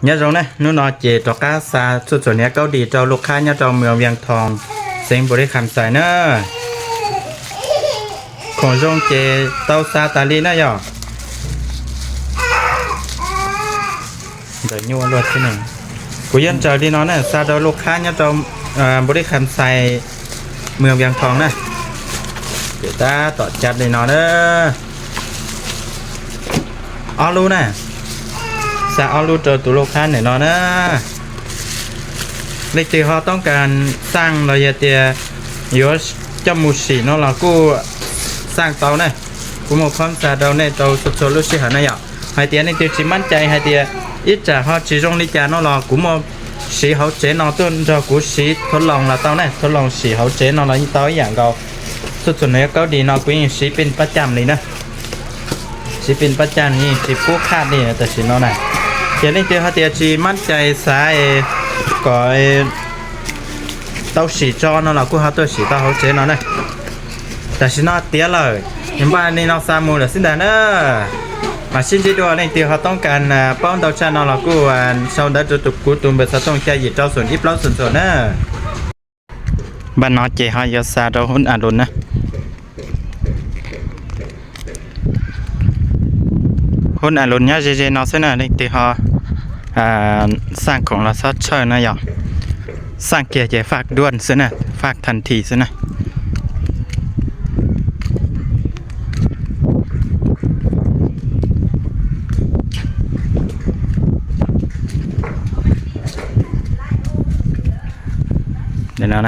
Nyob zoo na, hnub no ces rov qab xa txhua txhua niam kaub dis rau lub qhab nyob rau moos Vias Thoos, xeev Npus Lis Kham Xais na. Khoom zoo ces tau xa tas li na yog. Ntawm nyuaj luaj thiab ne. Kuv yuav ntsaws li no na, xa rau lub qhab nyob rau Npus Lis Kham Xais, moos Vias Thoos na. Ces tab tom cab li no na. Ob lub na, xa ob lub rau tus lub qhab ntawm no na. Leej twg ho toob kas xaj los yog tias yuav coj mus sim no los kuj xaj tau na. Kuv muaj phab xa rau nej rau txhua txhua lub sij hawm na yom. Hais tias leej twg tsis mab cai hais tias ib tsam ho tsis zoo li cas no los kuv muaj siv hauv tsev no tuaj nrog kuv siv thov loos los tau na, thov loos sim hauv tsev no los yeej tau ib yam nkaus. Txhua txhua niam kaub dis no kuv yeej siv pin pab cam li na. Siv pin pab cam yeej tsis pub qhaj li tam sim no na. Ces leej twg ho tias tsis mab cai xav kom tau sim tso no los kuj ho tuaj sim tau hauv tsev no na. Tam sim no tiav lawm, npaj li no xa mus lawm xwb ntag na. Mas sib ntsib dua, leej twg ho toob kas paub ntau tshaj no los kuj sau ntawv rau kuv tus npawb xov tooj xya yim rau xoom ib plaub xoom xoom na. Npaj no ces ho yuav xa rau hub a lus na. Hub a lus nyob ze ze no xwb na, leej twg ho xaj khoom los xob tshawj na yom. Xaj kiag ces faj duaj xwb na, faj than thi xwb na. No,